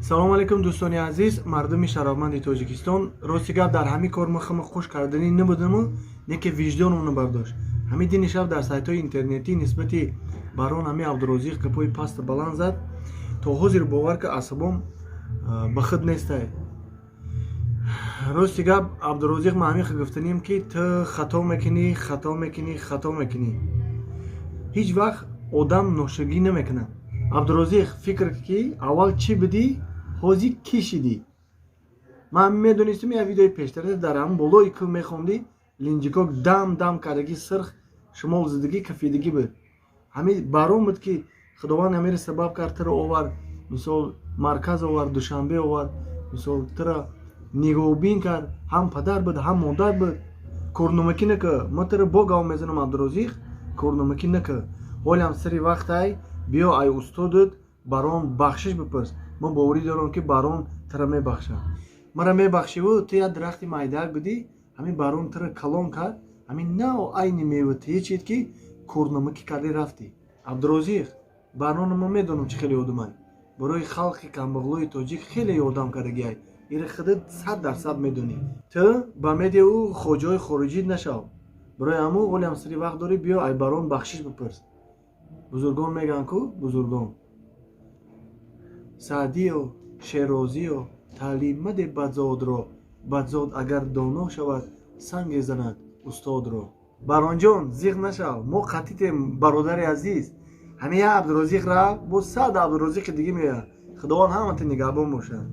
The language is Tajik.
Салому алейкум, дӯстони азиз, мардуми шарафманди Тоҷикистон. Рости гап, дар ҳамин кор мо хама хуш карданӣ набудаму, не ки виҷдонамона бардошт. Ҳамин дини шаб дар сайтҳои интернетӣ нисбати барон ҳамин Абдурозиқ гапҳои пасту баланд зад. То ҳозир, бовар ка, асабом ба худ нестай. Рости гап, Абдурозиқ, ман ҳамин гуфтанем, ки ту хато мекунӣ, хато мекунӣ, хато мекунӣ. Ҳеҷ вақт одам ношукрӣ намекунад. Абдурозиқ, фикр, ки аввал чӣ будӣ, ҳозир кӣ шидӣ? Ман медонистам, як видеои пештара дар ҳамн болои кӯ мехондӣ, линҷикок дам дам кардагӣ, сирх шумол зидагӣ, кафидагӣ буд. Ҳамин барон буд, ки Худованд ҳамиро сабаб кард, туро овард, мисол, марказ овард, Душанбе овард, мисол, туро нигоҳубин кард, ҳам падар буд, ҳам модар буд. Корномакӣ нака, ма туро бо гав мезанам, Абдурозиқ, корномакӣ нака. Ҳолиам сари вақтай, биё, ай устодат барон бахшиш бипурс. Ман боварӣ дорам, ки барон туро мебахшад. Мара мебахшиву ту як дарахти майдаак будӣ, ҳамин барон туро калон кард, ҳамин нав айни мева тиечид, ки корномакӣ кардӣ, рафтӣ. Абдурозиқ, барона ман медонам, чӣ хеле одамай, барои халқи камбағлои тоҷик хеле ёрдам кардагиай. Ира худат 100% медонӣ. Ту ба меди ӯ хоҷаҳои хориҷӣ нашав. Барои ҳамун ҳолиам сари вақт дорӣ, биё, ай барон бахшиш бипурс. Бузургон мегӯянд ку, бузургон Саъдиё, Шерозиё: «Таълим маде бадзодро, бадзод агар доно шавад, санге занад устодро». Баронҷон, зиқ нашав, мо қатитем, бародари азиз. Ҳамин як Абдурозиқ рафт, бо 100 Абдурозиқи дига меояд. Худованд ҳамата нигаҳбон бошад.